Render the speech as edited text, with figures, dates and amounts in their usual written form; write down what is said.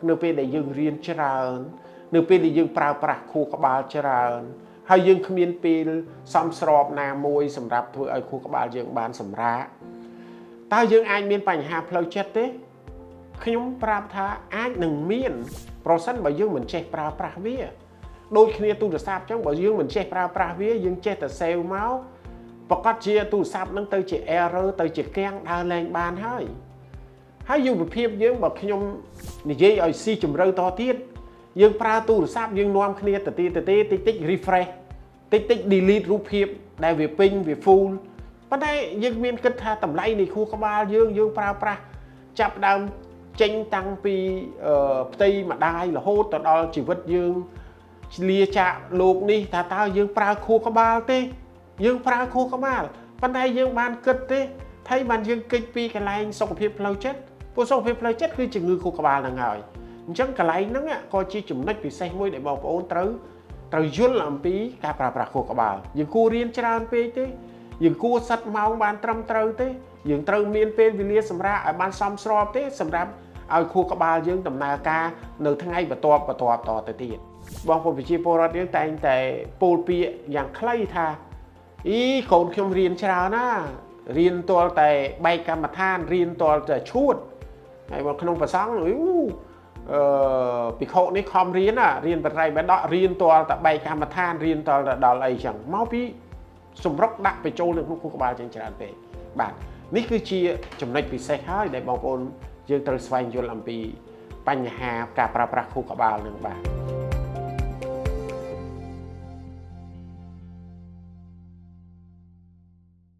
នៅពេលដែលយើងរៀនច្រើន នៅពេលដែលយើងប្រើប្រាស់ខួរក្បាលច្រើន ហើយយើងគ្មានពេលសមស្របណាមួយសម្រាប់ធ្វើឲ្យខួរក្បាលយើងបានសម្រាកតើយើងអាចមានបញ្ហាផ្លូវចិត្តទេខ្ញុំប្រាប់ថាអាចនឹងមានប្រសិនបើយើងមិនចេះប្រើប្រាស់វាដូចគ្នាទូរស័ព្ទអញ្ចឹងបើយើងមិនចេះប្រើប្រាស់វាយើងចេះតែ save មកប្រកាសជាទូរស័ព្ទហ្នឹងទៅជា error ទៅជាគាំងដើរលែងបានហើយហើយយុវភាពយើងបើខ្ញុំនិយាយឲ្យស៊ីជម្រៅតទៀតយើងប្រើទូរស័ព្ទយើងនាំគ្នាទៅទីទៅទីតិចតិច refresh តិចតិច delete រូបភាពដែលវាពេញវា full ប៉ុន្តែយើងមានគិតថាតម្លៃនៃខួរក្បាលយើងយើងប្រើប្រាស់ចាប់ដើមចេញតាំងពីផ្ទៃម្ដាយរហូតទៅដល់ជីវិតយើងលាចាកលោកនេះថាតើយើងប្រើខួរក្បាលទេយើងប្រើខួរក្បាលប៉ុន្តែយើងបានគិតទេថៃបានយើងគិតពីកន្លែងសុខភាពផ្លូវចិត្តព្រោះសុខភាពផ្លូវចិត្តគឺជំងឺខួរក្បាលហ្នឹងហើយអញ្ចឹងកន្លែងហ្នឹងក៏ជាចំណុចពិសេសមួយដែលបងប្អូនត្រូវត្រូវយល់អំពីការប្រើប្រាស់ខួរក្បាលយើងគួររៀនច្រើនពេកទេយើងគួរសិតម៉ោងបានត្រឹមត្រូវទេយើងត្រូវមានពេលវេលាសម្រាប់ឲ្យបានសមស្របទេសម្រាប់ឲ្យខួរក្បាលយើងដំណើរការនៅថ្ងៃបន្ទាប់បន្ទាប់តទៅទៀតបងប្អូនប្រជាពលរដ្ឋយើងតែងតែពោលពាក្យយ៉ាងខ្លីថាអីកូនខ្ញុំរៀនច្រើនណារៀនទាល់តែបែកកម្មដ្ឋានរៀនទាល់តែឈួតហើយមកក្នុងប្រសង់អឺភិក្ខុនេះខំរៀនណារៀនបត្រៃបដករៀនទាល់តែបែកកម្មដ្ឋានរៀនទាល់តែដល់អីចឹងមកពីសម្រុកដាក់បញ្ចូលនៅក្នុងខួរក្បាលចឹងច្រើនពេកបាទនេះគឺជាចំណុចពិសេសហើយដែលបងប្អូនយើងត្រូវស្វែងយល់អំពីបញ្ហាការប្រើប្រាស់ខួរក្បាលនឹងបាទ។